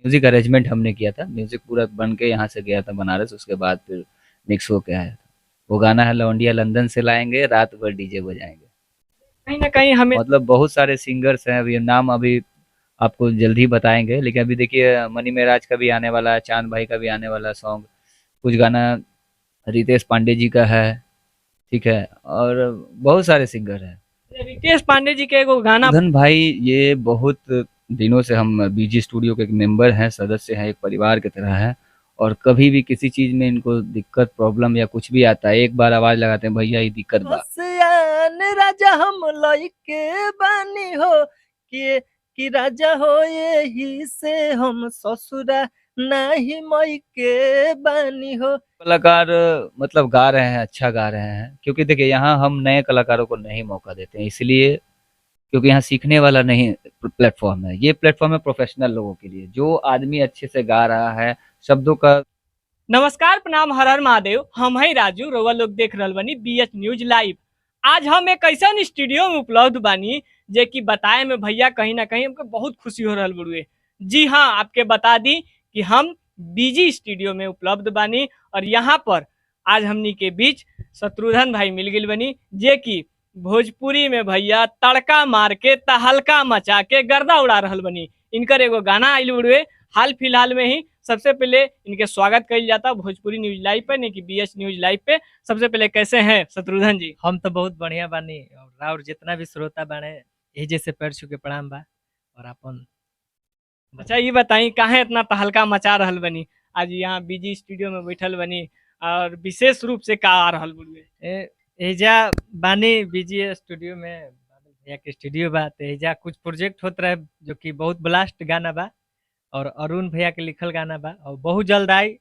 Music arrangement हमने किया था, म्यूजिक पूरा बन के यहाँ से गया था बनारस, उसके बाद फिर मिक्स होके आया था। वो गाना है लौंडिया लंदन से लाएंगे, रात भर डीजे बजाएंगे। कहीं ना कहीं हमें मतलब बहुत सारे सिंगर्स हैं, अभी नाम अभी आपको जल्द ही बताएंगे, लेकिन अभी देखिए मनी मेराज का भी आने वाला है, चांद भाई का भी आने वाला है सॉन्ग, कुछ गाना रितेश पांडे जी का है, ठीक है, और बहुत सारे सिंगर हैं। रितेश पांडे जी के एगो गाना। धन भाई ये बहुत दिनों से हम बीजी स्टूडियो के एक मेंबर हैं, सदस्य हैं, एक परिवार की तरह हैं, और कभी भी किसी चीज में इनको दिक्कत प्रॉब्लम या कुछ भी आता है, एक बार आवाज लगाते हैं भैया ये दिक्कत बा। सियान राजा हम लइके बानी हो कि राजा हो यही से हम ससुरा नाही मई के बानी हो। कलाकार मतलब गा रहे हैं, अच्छा गा रहे हैं, क्योंकि देखिए यहाँ हम नए कलाकारों को नहीं मौका देते हैं, इसलिए क्योंकि यहाँ सीखने वाला नहीं प्लेटफॉर्म है, ये प्लेटफॉर्म है प्रोफेशनल लोगों के लिए, जो आदमी अच्छे से गा रहा है शब्दों का। नमस्कार, प्रणाम, हर हर महादेव। हम हैं राजू, रउआ लोग देख रहल बानी बीएच न्यूज लाइव। आज हम एक ऐसा स्टूडियो में उपलब्ध बानी जे कि बताए में भैया कहीं ना कहीं हमको बहुत खुशी हो रहल बड़ुए। जी हाँ, आपके बता दी कि हम बीजी स्टूडियो में उपलब्ध बानी और यहाँ पर आज हमनी के बीच शत्रुघ्न भाई मिल गई बनी, जे कि भोजपुरी में भैया तड़का मार के तहलका मचा के गर्दा उड़ा रहल बनी। इनकर एगो गाना आइल बड़ुए हाल फिलहाल में ही। सबसे पहले इनके स्वागत कइल जाता भोजपुरी न्यूज लाइव पे, नहीं कि बीएच न्यूज लाइव पे। सबसे पहले कैसे हैं शत्रुघ्न जी? हम तो बहुत बढ़िया बानी और जितना भी श्रोता बाने यही जैसे पैर छू के प्रणाम बा। और अपन अच्छा ये बताई काहे इतना तहलका मचा रहल बनी आज यहाँ बीजी स्टूडियो में बैठल बनी और विशेष रूप से का आ रहल बड़ुए? एजा बानी बीजी स्टूडियो में, बादल भैया के स्टूडियो बा, तो एजा कुछ प्रोजेक्ट होत रहे जो कि बहुत ब्लास्ट गाना बा और अरुण भैया के लिखल गाना बा और बहुत जल्द आई,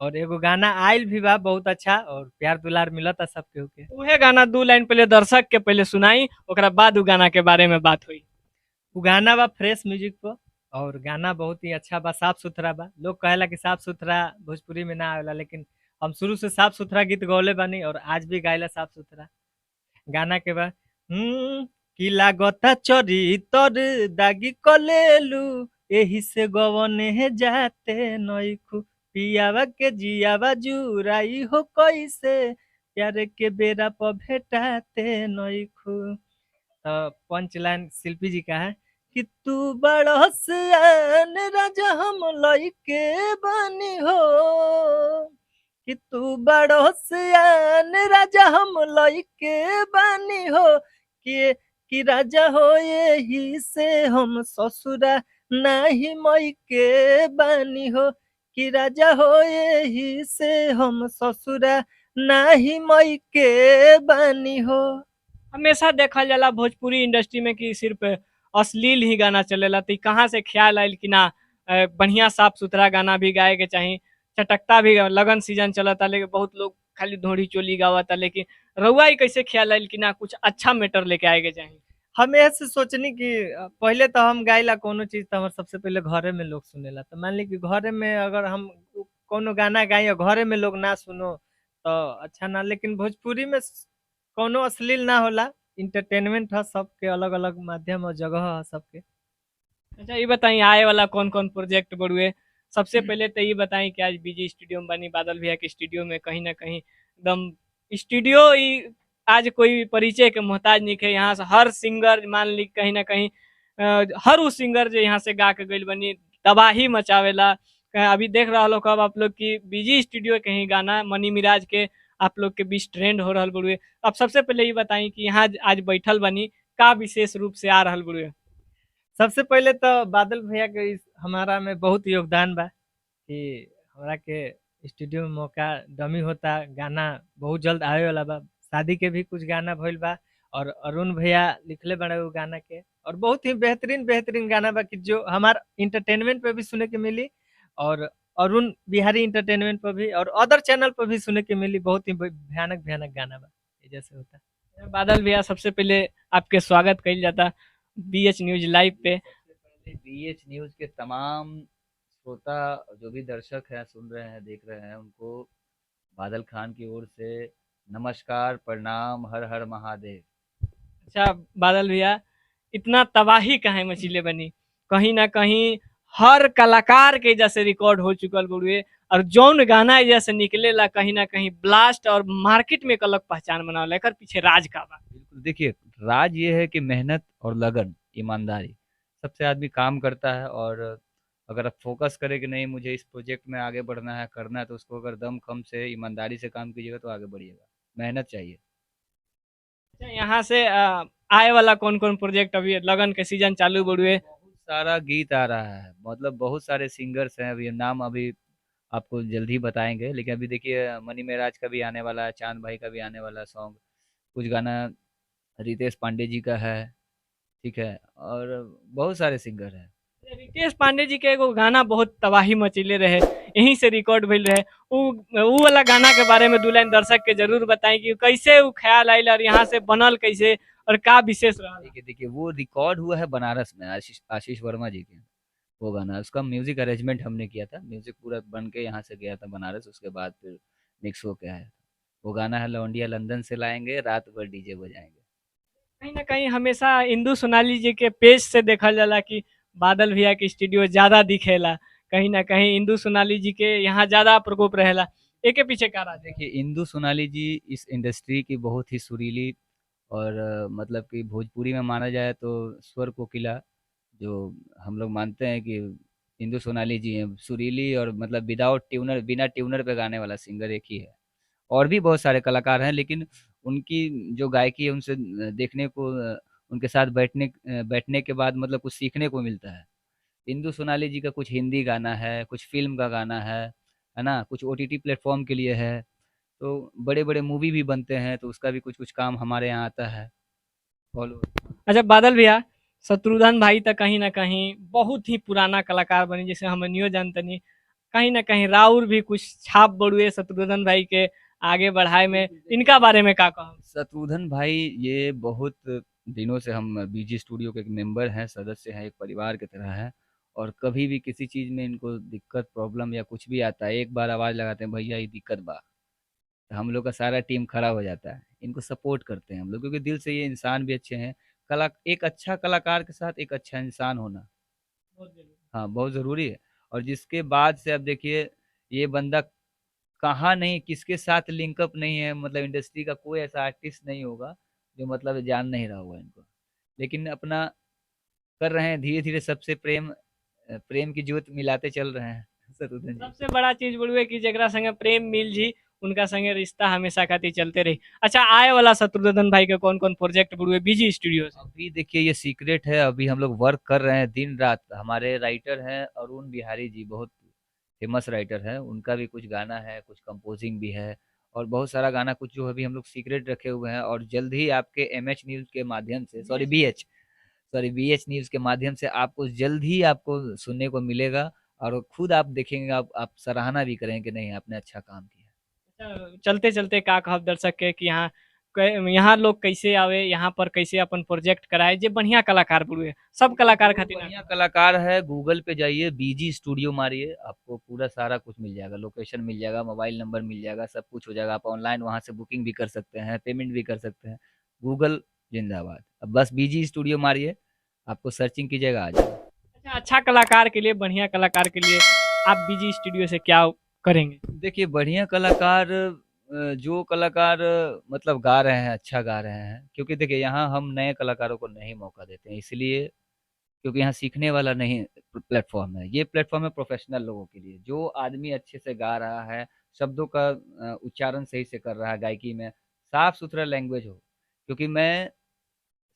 और एगो गाना आयल भी बा बहुत अच्छा और प्यार दुलार मिलता सब केहू के। उहे गाना दू लाइन पहले दर्शक के पहले सुनाई, ओकरा बाद उ गाना के बारे में बात हुई। उ गाना बा फ्रेश म्यूजिक पर और गाना बहुत ही अच्छा बा, साफ सुथरा बा। लोग कहेला कि साफ सुथरा भोजपुरी में ना आवेला, लेकिन हम शुरू से साफ सुथरा गीत गौले बानी और आज भी गायला साफ सुथरा गाना के बा। कि लागता चरितर दागी कलेलू एही से गवने जाते नइखू, पियावा के जियावा जुराई हो कैसे प्यारे के बेरा पर भेटाते नइखू। तो पंच लाइन शिल्पी जी का है कि तू बड़ा सियान राजा हम लइके बानी हो, कि तू बड़ा सियान राजा हम लइके बानी हो, कि राजा हो यही से हम ससुरा नाही मई के बानी हो, कि राजा हो यही से हम ससुरा नाही मई के बानी हो। हमेशा देखल जाला भोजपुरी इंडस्ट्री में कि सिर्फ अश्लील ही गाना चलेला, तो कहाँ से ख्याल आयल कि ना बढ़िया साफ सुथरा गाना भी गाए के चाही, चटकता भी। लगन सीजन चलता लेकिन बहुत लोग खाली धोड़ी चोली गावता, लेकिन रउआ ही कैसे ख्याल आयल कि ना कुछ अच्छा मैटर लेके आए के चाही? हम ऐसे सोचनी कि पहले तो हम गाइला कोनो चीज तो हमारे सबसे पहले घरे में लोग सुनेला, तो मान ली कि घरे में अगर हम कोनो गाना गाई और घरे में लोग ना सुनो तो अच्छा ना, लेकिन भोजपुरी में कोनो अश्लील ना होला, इंटरटेनमेंट है सबके, अलग अलग माध्यम और जगह है सबके। अच्छा ये बताई आए वाला कौन कौन प्रोजेक्ट बड़ुए? सबसे पहले तो ये बताई कि आज बीजी स्टूडियो में बनी, बादल भैया के स्टूडियो में कहीं ना कहीं एकदम स्टूडियो ही आज कोई परिचय के मोहताज नहीं है। यहाँ से हर सिंगर मान ली कहीं ना कहीं हर उ सिंगर जो यहाँ से गा के गइल बनी तबाही मचावेला। अभी देख रहा लोग अब आप लोग की बीजी स्टूडियो के ही गाना मनी मिराज के आप लोग के बीच ट्रेंड हो रहा बड़ुए। अब सबसे पहले ये बताई कि यहाँ आज बैठल बनी का विशेष रूप से आ रहा बड़ुए? सबसे पहले तो बादल भैया के इस हमारा में बहुत योगदान बा कि हमरा के स्टूडियो में मौका डमी होता, गाना बहुत जल्द आवे वाला बा, शादी के भी कुछ गाना भइल बा और अरुण भैया लिखले बड़े वो गाना के, और बहुत ही बेहतरीन बेहतरीन गाना बा कि जो हमार इंटरटेनमेंट पे भी सुने के मिली और अरुण बिहारी इंटरटेनमेंट पर भी और अदर चैनल पर भी सुने के मिली। बहुत ही भयानक भयानक गाना बा जैसे होता। बादल भैया सबसे पहले आपके स्वागत कइल जाता बीएच न्यूज लाइव पे। बीएच न्यूज के तमाम श्रोता जो भी दर्शक हैं, सुन रहे हैं, देख रहे हैं, उनको बादल खान की ओर से नमस्कार, प्रणाम, हर हर महादेव। अच्छा बादल भैया, इतना तबाही काहे मचीले बनी? कहीं ना कहीं हर कलाकार के जैसे रिकॉर्ड हो चुकल बड़ुए और जौन गाना जैसे निकलेला कहीं ना कहीं ब्लास्ट और मार्केट में एक अलग पहचान बनावला। एकर पीछे राज का बा? बिल्कुल, देखिए राज ये है कि मेहनत और लगन, ईमानदारी, सबसे आदमी काम करता है। और अगर आप फोकस करें कि नहीं मुझे इस प्रोजेक्ट में आगे बढ़ना है, करना है, तो उसको अगर दम खम से ईमानदारी से काम कीजिएगा तो आगे बढ़िएगा। मेहनत चाहिए। अच्छा, यहाँ से आए वाला कौन कौन प्रोजेक्ट? अभी लगन के सीजन चालू बड़ुए। बहुत सारा गीत आ रहा है, मतलब बहुत सारे सिंगर्स हैं, अभी नाम अभी आपको जल्द ही बताएंगे। लेकिन अभी देखिए मनी मेराज का भी आने वाला है, चांद भाई का भी आने वाला है सॉन्ग, कुछ गाना रितेश पांडे जी का है, ठीक है, और बहुत सारे सिंगर हैं। रितेश पांडे जी के एगो गाना बहुत तबाही मचैले रहे, यहीं से रिकॉर्ड भइल रहे। उ वाला गाना के बारे में दू लाइन दर्शक के जरूर बताएं कि कैसे उ ख्याल आयल और यहाँ से बनल कैसे और का विशेष रहा। देखिए देखिए वो रिकॉर्ड हुआ है बनारस में आशीष आशीष वर्मा जी के, वो गाना, उसका म्यूजिक अरेंजमेंट हमने किया था। म्यूजिक पूरा बन के यहाँ से गया था बनारस, उसके बाद फिर मिक्स होके आया था। वो गाना है लौंडिया लंदन से लाएंगे, रात भर डीजे बजाएंगे। कहीं ना कहीं हमेशा इंदु सोनाली जी के पेज से देखल जाला कि बादल भैया के स्टूडियो ज्यादा दिखेला, कहीं ना कहीं इंदु सोनाली जी के यहाँ ज्यादा प्रकोप रहेला, एके पीछे का राज है? देखिए इंदु सोनाली जी इस इंडस्ट्री की बहुत ही सुरीली और मतलब कि भोजपुरी में माना जाए तो स्वर कोकिला जो हम लोग मानते हैं कि इंदु सोनाली जी हैं, सुरीली और मतलब विदाउट ट्यूनर, बिना ट्यूनर पे गाने वाला सिंगर एक ही है। और भी बहुत सारे कलाकार हैं, लेकिन उनकी जो गायकी है उनसे देखने को, उनके साथ बैठने बैठने के बाद मतलब कुछ सीखने को मिलता है। इंदु सोनाली जी का कुछ हिंदी गाना है, कुछ फिल्म का गाना है ना, कुछ ओटीटी प्लेटफॉर्म के लिए है, तो बड़े बड़े मूवी भी बनते हैं, तो उसका भी कुछ कुछ काम हमारे यहाँ आता है। फॉलो। अच्छा बादल भैया, शत्रुघ्न भाई तो कहीं ना कहीं बहुत ही पुराना कलाकार बनी, जैसे हमनियो जानतनी, कहीं ना कहीं राउर भी कुछ छाप बड़ुए शत्रुघ्न भाई के आगे बढ़ाए में, इनका बारे में का कहूँ? शत्रुघ्न भाई ये बहुत दिनों से हम बीजी स्टूडियो के एक मेंबर हैं, सदस्य हैं, एक परिवार की तरह हैं। और कभी भी किसी चीज़ में इनको दिक्कत, प्रॉब्लम या कुछ भी आता है, एक बार आवाज़ लगाते हैं भैया ये दिक्कत बा, तो हम लोग का सारा टीम खड़ा हो जाता है, इनको सपोर्ट करते हैं हम लोग, क्योंकि दिल से ये इंसान भी अच्छे हैं। कला, एक अच्छा कलाकार के साथ एक अच्छा इंसान होना, हाँ, बहुत ज़रूरी है। और जिसके बाद से अब देखिए ये बंदा कहाँ नहीं, किसके साथ लिंकअप नहीं है, मतलब इंडस्ट्री का कोई ऐसा आर्टिस्ट नहीं होगा जो मतलब जान नहीं रहा होगा इनको, लेकिन अपना कर रहे हैं धीरे धीरे, सबसे प्रेम प्रेम की ज्योत मिलाते चल रहे हैं शत्रुघ्न जी। सबसे बड़ा चीज बोलुए कि जरा संगे प्रेम मिल जी, उनका संगे रिश्ता हमेशा खातिर चलते रही। अच्छा, आए वाला शत्रुघ्न भाई के कौन कौन प्रोजेक्ट बुड़ुए बीजी स्टूडियो से? अभी देखिए ये सीक्रेट है, अभी हम लोग वर्क कर रहे हैं दिन रात। हमारे राइटर हैं अरुण बिहारी जी, बहुत फेमस राइटर हैं, उनका भी कुछ गाना है, कुछ कंपोजिंग भी है, और बहुत सारा गाना कुछ जो अभी हम लोग सीक्रेट रखे हुए हैं। और जल्द ही आपके एमएच न्यूज़ के माध्यम से, सॉरी बीएच न्यूज़ के माध्यम से आपको जल्द ही आपको सुनने को मिलेगा, और खुद आप देखेंगे, आप सराहना भी करेंगे कि नहीं आपने अच्छा काम किया। चलते चलते का कहब दर्शक के कि यहाँ लोग कैसे आवे, यहाँ पर कैसे अपन प्रोजेक्ट कराए, जे बढ़िया कलाकार बुड़ुए, सब कलाकार खातिर बढ़िया कलाकार है। गूगल पे जाइए, बीजी स्टूडियो मारिए, आपको पूरा सारा कुछ मिल जाएगा, लोकेशन मिल जाएगा, मोबाइल नंबर मिल जाएगा, सब कुछ हो जाएगा। आप ऑनलाइन वहाँ से बुकिंग भी कर सकते हैं, पेमेंट भी कर सकते हैं। गूगल जिंदाबाद। अब बस बीजी स्टूडियो मारिए, आपको सर्चिंग कीजिएगा आ जाएगा। अच्छा कलाकार के लिए, बढ़िया कलाकार के लिए आप बीजी स्टूडियो से क्या करेंगे? देखिए बढ़िया कलाकार, जो कलाकार मतलब गा रहे हैं, अच्छा गा रहे हैं, क्योंकि देखिए यहाँ हम नए कलाकारों को नहीं मौका देते हैं, इसलिए क्योंकि यहाँ सीखने वाला नहीं प्लेटफॉर्म है। ये प्लेटफॉर्म है प्रोफेशनल लोगों के लिए, जो आदमी अच्छे से गा रहा है, शब्दों का उच्चारण सही से कर रहा है, गायकी में साफ सुथरा लैंग्वेज हो। क्योंकि मैं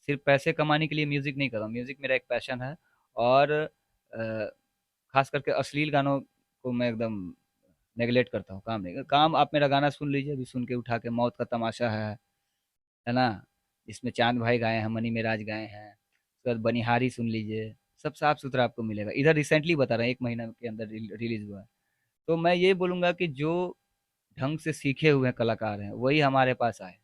सिर्फ पैसे कमाने के लिए म्यूज़िक नहीं कर रहा हूँ, म्यूज़िक मेरा एक पैशन है। और ख़ास करके अश्लील गानों को मैं एकदम नेगलेक्ट करता हूँ, काम नहीं काम। आप मेरा गाना सुन लीजिए, अभी सुन के उठा के, मौत का तमाशा है ना, इसमें चांद भाई गाए हैं, मनी मेराज गाए हैं, उसके बाद बनिहारी सुन लीजिए, सब साफ सुथरा आपको मिलेगा। इधर रिसेंटली बता रहे हैं, 1 महीना के अंदर रिलीज हुआ है। तो मैं ये बोलूँगा कि जो ढंग से सीखे हुए कलाकार हैं वही हमारे पास आए,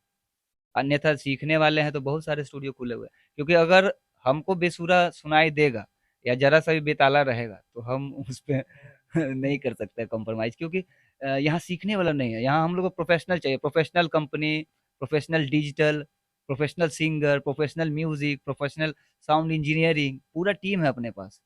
अन्यथा सीखने वाले हैं तो बहुत सारे स्टूडियो खुले हुए हैं। क्योंकि अगर हमको बेसुरा सुनाई देगा या जरा सा भी बेताला रहेगा तो हम उस पर नहीं कर सकते कॉम्प्रोमाइज़, क्योंकि यहाँ सीखने वाला नहीं है। यहाँ हम लोग को प्रोफेशनल चाहिए, professional company, professional digital, professional singer, professional music, professional sound engineering, पूरा टीम है अपने पास।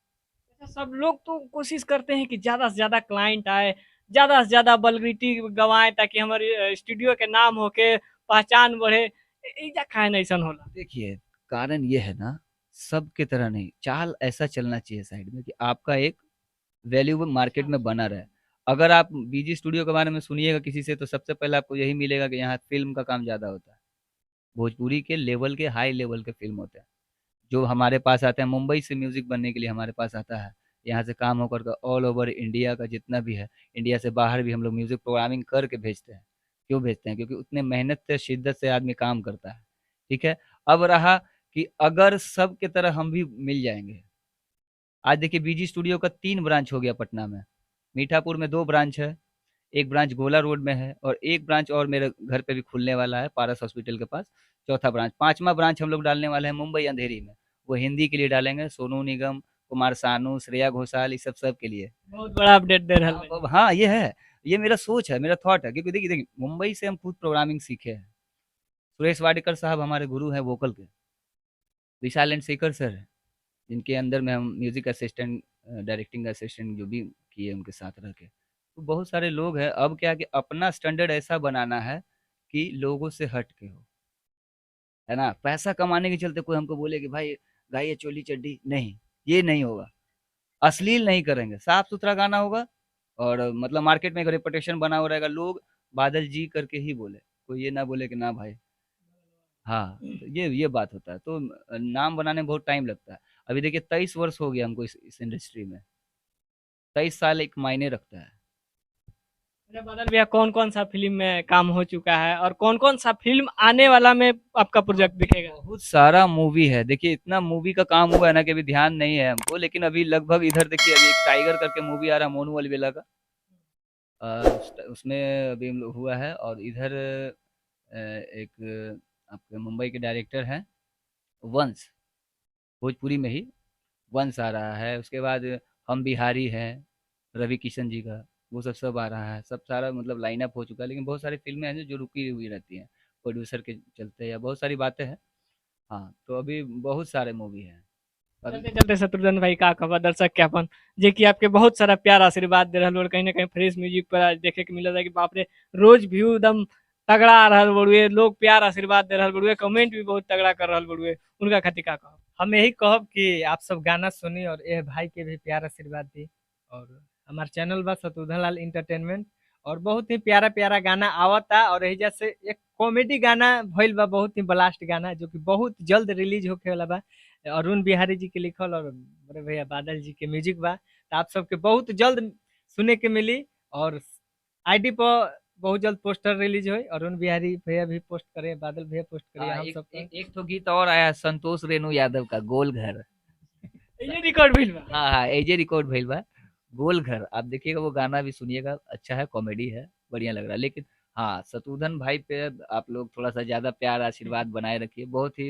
अच्छा, सब लोग तो कोशिश करते हैं कि ज्यादा से ज्यादा क्लाइंट आए, ज्यादा से ज्यादा वल्गरिटी गवाएं ताकि हमारे स्टूडियो के नाम होके पहचान बढ़े। एजा काहे ना ऐसन होला? देखिए, कारण ये है ना, सबके तरह नहीं, चाल ऐसा चलना चाहिए साइड में कि आपका एक वैल्यू मार्केट में बना रहे। अगर आप बीजी स्टूडियो के बारे में सुनिएगा किसी से तो सबसे पहले आपको यही मिलेगा कि यहाँ फिल्म का काम ज़्यादा होता है, भोजपुरी के लेवल के हाई लेवल के फिल्म होते हैं जो हमारे पास आते हैं। मुंबई से म्यूज़िक बनने के लिए हमारे पास आता है, यहाँ से काम होकर के ऑल ओवर इंडिया का जितना भी है, इंडिया से बाहर भी हम लोग म्यूज़िक प्रोग्रामिंग करके भेजते हैं। क्यों भेजते हैं? क्योंकि उतने मेहनत से शिद्दत से आदमी काम करता है। ठीक है, अब रहा कि अगर सब के तरह हम भी मिल जाएंगे। आज देखिए बीजी स्टूडियो का 3 ब्रांच हो गया पटना में, मीठापुर में 2 ब्रांच है, एक ब्रांच गोला रोड में है और एक ब्रांच और मेरे घर पे भी खुलने वाला है पारस हॉस्पिटल के पास, चौथा ब्रांच। 5वां ब्रांच हम लोग डालने वाले हैं मुंबई अंधेरी में, वो हिंदी के लिए डालेंगे, सोनू निगम, कुमार सानू, श्रेया घोषाल, इस सब सब के लिए। बहुत बड़ा अपडेट दे रहा है। हाँ, ये है, ये मेरा सोच है, मेरा थॉट है। क्योंकि देखिए देखिए मुंबई से हम खुद प्रोग्रामिंग सीखे हैं। सुरेश वाडेकर साहब हमारे गुरु हैं वोकल के, विशाल एंड शेखर सर हैं जिनके अंदर में हम म्यूजिक असिस्टेंट, डायरेक्टिंग असिस्टेंट जो भी किए उनके साथ रह के, तो बहुत सारे लोग हैं। अब क्या कि अपना स्टैंडर्ड ऐसा बनाना है कि लोगों से हट के हो, है ना। पैसा कमाने के चलते कोई हमको बोले कि भाई गाइए चोली चड्डी, नहीं, ये नहीं होगा, अश्लील नहीं करेंगे, साफ सुथरा गाना होगा और मतलब मार्केट में एक रेपुटेशन बना हुआ रहेगा, लोग बादल जी करके ही बोले, कोई ये ना बोले कि ना भाई। हाँ, तो ये बात होता है। तो नाम बनाने में बहुत टाइम लगता है। अभी देखिए 23 वर्ष हो गया हमको इस इंडस्ट्री में, 23 साल एक मायने रखता है। बादल भैया, कौन कौन सा फिल्म में काम हो चुका है और कौन कौन सा फिल्म आने वाला में आपका प्रोजेक्ट दिखेगा? बहुत सारा मूवी है। देखिए इतना मूवी का काम हुआ है ना कि अभी ध्यान नहीं है हमको, लेकिन अभी लगभग इधर देखिए अभी एक टाइगर करके मूवी आ रहा है मोनू अलबेला का, उसमें अभी हम लोग हुआ है। और इधर एक आपके मुंबई के डायरेक्टर हैं वंश, भोजपुरी में ही वंश आ रहा है। उसके बाद हम बिहारी हैं रवि किशन जी का, वो सब सब आ रहा है। सब सारा मतलब लाइनअप हो चुका है, लेकिन बहुत सारी फिल्में हैं जो रुकी हुई रहती हैं प्रोड्यूसर के चलते या बहुत सारी बातें हैं। हाँ, तो अभी बहुत सारे मूवी हैं। चलते चलते शत्रुघ्न भाई का खबर दर्शक के अपन जे कि आपके बहुत सारा प्यार आशीर्वाद दे रहा, कहीं ना कहीं फ्रेश म्यूजिक पर आज देखे के मिला था कि बाप रे रोज व्यू एकदम तगड़ा आ रहा बड़ुए, लोग प्यार आशीर्वाद दे रहा बड़ुए, कमेंट भी बहुत तगड़ा कर रहा बड़ुए, उनका खातिर का कहब? हम यही कहब कि आप सब गाना सुनी और यह भाई के भी प्यार आशीर्वाद दी। और हमारे चैनल बा शत्रुघ्न लाल इंटरटेनमेंट, और बहुत ही प्यारा प्यारा गाना आवता और एहिजा से एक कॉमेडी गाना भइल बा, बहुत ही ब्लास्ट गाना जो कि बहुत जल्द रिलीज होखे वाला बा, अरुण बिहारी जी के लिखल और बड़े भैया बादल जी के म्यूजिक बा। तो आप सबके बहुत जल्द सुने के मिली और आईडी पर बहुत जल्द पोस्टर रिलीज हो, अरुण बिहारी भैया भी पोस्ट करे, बादल भैया पोस्ट करे। हम सब एक तो गीत और आया संतोष रेणु यादव का गोल घर, ये रिकॉर्ड भइल बा। हाँ हाँ, एजे रिकॉर्ड भइल बा गोल घर, आप देखिएगा वो गाना भी सुनिएगा, अच्छा है, कॉमेडी है, बढ़िया लग रहा है। लेकिन हाँ, शत्रुघ्न भाई पे आप लोग थोड़ा सा ज़्यादा प्यार आशीर्वाद बनाए रखिए, बहुत ही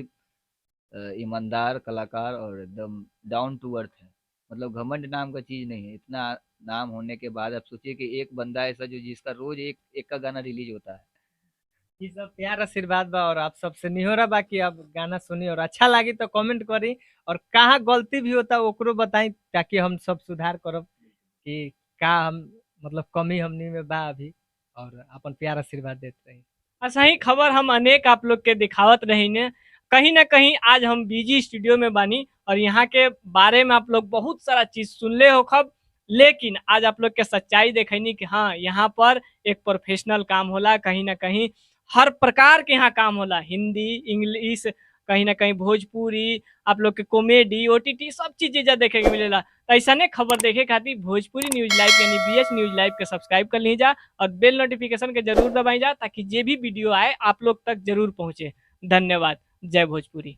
ईमानदार कलाकार और एकदम डाउन टू अर्थ है, मतलब घमंड नाम का चीज़ नहीं है। इतना नाम होने के बाद आप सोचिए कि एक बंदा ऐसा जो जिसका रोज एक एक का गाना रिलीज होता है। ये सब प्यार आशीर्वाद बा और आप सबसे निहोरा बा कि आप गाना सुनी और अच्छा लगी तो कमेंट करी और कहाँ गलती भी होता ओकरो बताई ताकि हम सब सुधार करब कि का हम मतलब कमी हमनी में बा अभी, और अपन प्यार आशीर्वाद देते रही। ऐसा ही खबर हम अनेक आप लोग के दिखावत रही ने, कहीं ना कहीं आज हम बीजी स्टूडियो में बानी और यहाँ के बारे में आप लोग बहुत सारा चीज सुनले हो खब, लेकिन आज आप लोग के सच्चाई देखनी कि हाँ यहाँ पर एक प्रोफेशनल काम होला, कहीं ना कहीं हर प्रकार के यहाँ काम होला, हिंदी, इंग्लिश, कहीं ना कहीं भोजपुरी, आप लोग के कॉमेडी, ओटीटी सब चीज एजा देखे के मिलेला। तो ऐसा ने खबर देखे खातिर भोजपुरी न्यूज लाइव यानी बीएच न्यूज लाइव के सब्सक्राइब कर ली जा और बेल नोटिफिकेशन के जरूर दबाई जा ताकि जे भी वीडियो आए आप लोग तक जरूर पहुँचे। धन्यवाद। जय भोजपुरी।